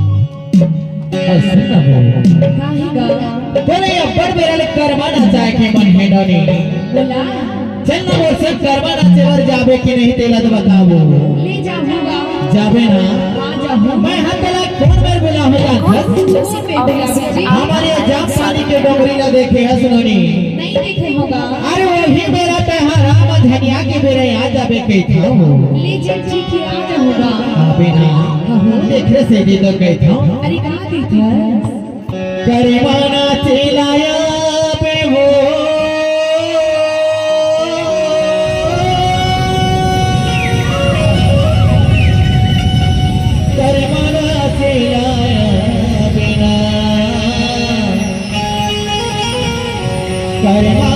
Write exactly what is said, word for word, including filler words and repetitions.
अउ सुन ना बे। काहे गा? तोला अब्बड़ बेरा ले करवा नचाए के मन हे डोनी। बोला। चल ना मोर संग करवा नाचे बर जाबे कि नहीं तेला तो बताबो। ले जाहूँ गा। जाबे ना? हाँ, जाहूँ। मैं हा तोला कोन बेर बुलाहूँ जानथस? कोन बेर बुलाहूँ जी? हमर ये जाम पानी के डोंगरी ला देखे हस नोनी? नहीं देखे हों गा। अरे वही बेरा तैं हा राम धनिया के बेरा आ जाबे कहिथंव। ले चल ठीक हे, आ जाहूँ गा। आबे ना। हाँ, हाँ। देखरे से दे तो कहिथंव। अरे का कहिथस? करवा नाचे ला आबे हो। करवा नाचे ला आबे ना। करवा